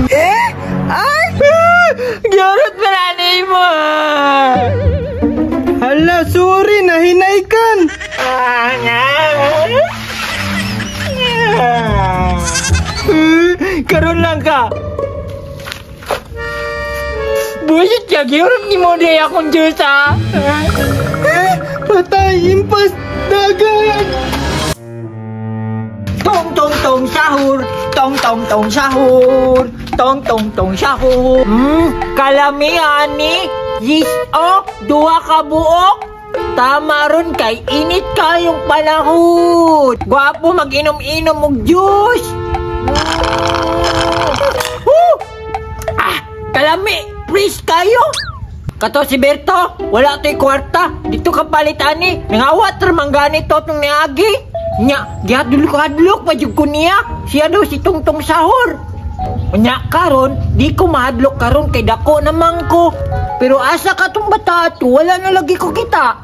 Eh? Ay! Giurot pa na nimo. Hala, sorry, nahinaykan. Karon lang ka. Bullshit ka, giurot ni mo di akong juice ha. Eh, patay, impas, dagan. Tong tong tong sahur, tong tong tong sahur, tong tong tong sahur. Kalamian ni Yes o, duha ka buok. Tama ron kay init kayong panahon. Gwapo mag-inom-inom og juice. Woo! Ah, kalami, please kayo. Kato si Berto, wala to'y kwarta. Dito ka palit ani. Nangawat ra man ganito tong niagi. Nya, gihadlok-hadlok pa jud ko niya. Siya daw si Tungtong Sahur. Nya karon, di ko mahadlok karon kay dako naman ko. Pero asa ka tong bata ato, wala na lagi ko kita.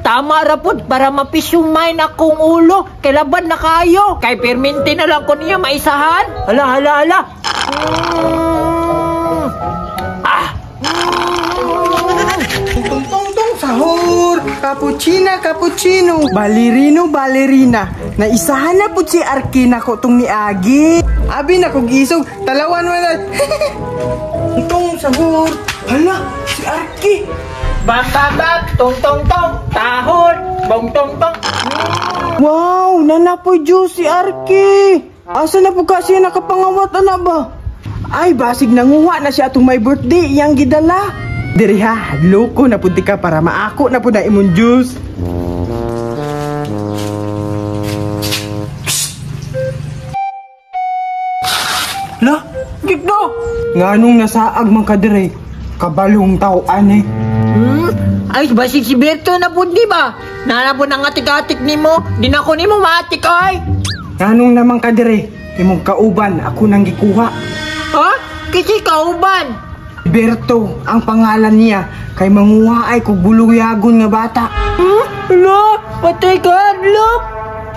Tama ra pod para mapisumay na akong ulo. Kay laban na kayo. Kay perminti na lang ko niya maisahan. Hala, hala, hala. Ah. Tong tong tong sahur, cappuccino, cappuccino, ballerino, ballerina. Naisahan na po si Arkina ko tong niagi. Abi na kog isog, talawan man na. Tong sahur. Hala, si Arki. Bam bam bam, tong tong tong, tahor, bong tong tong. Wow, nanapoy juice si Arki. Asa na po ka siya nakapangawat ana ba? Ay, basig nanguha na siya atong may birthday iyang gidala. Diri ha, loko na pud ka para maako na pud na imong juice. La, Dito. nganong nasaag man ka dire? Kabalong tao ani. Ay, basig si Berto na pud di ba? Nana po ang atik-atik nimo, di na ko nimo maatik ay. Nganong naman ka dire? Imong kauban ako nang gikuha. Ha? Kasi kauban. Berto ang pangalan niya kay manguha ay kog bulungyagon nga bata. Hala, patay ka, hadlok.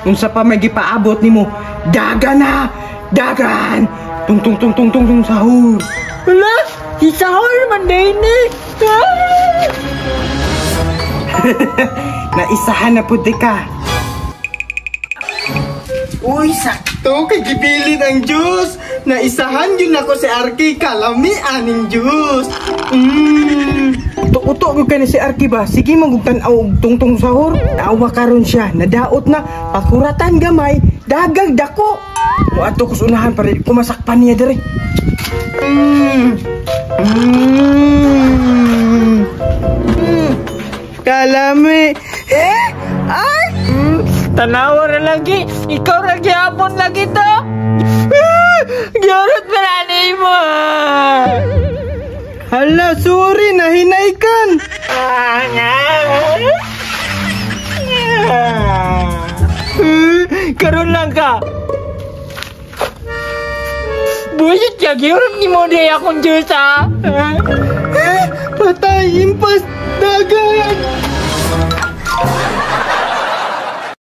Unsa pa may gipaabot nimo? Dagan na! Dagan! Tung tung tung tung tung tung sahur. Hala, si Sahur man din eh. Ah! Naisahan na pud ka. Uy, sakto kay gibilin ang juice. Naisahan yun ako si Arki kalami aning juice. Uto-uto gyud kani si Arki ba? Sige man gug tan-aw og tungtong sahur. Naawa karon siya, nadaot na pakuratan gamay, dagag dako. Moadto ko sa unahan para di ko masakpan niya diri. Kalami. Eh? Ay! Tanawa ra lagi. Ikaw ra gihapon lagi to. Ah! Giurot pa na nimo. Hala, sorry, nahinaykan. Karon lang ka. Bullshit ka, giurot ni mo di akong juice ha. Eh, patay, impas, dagan.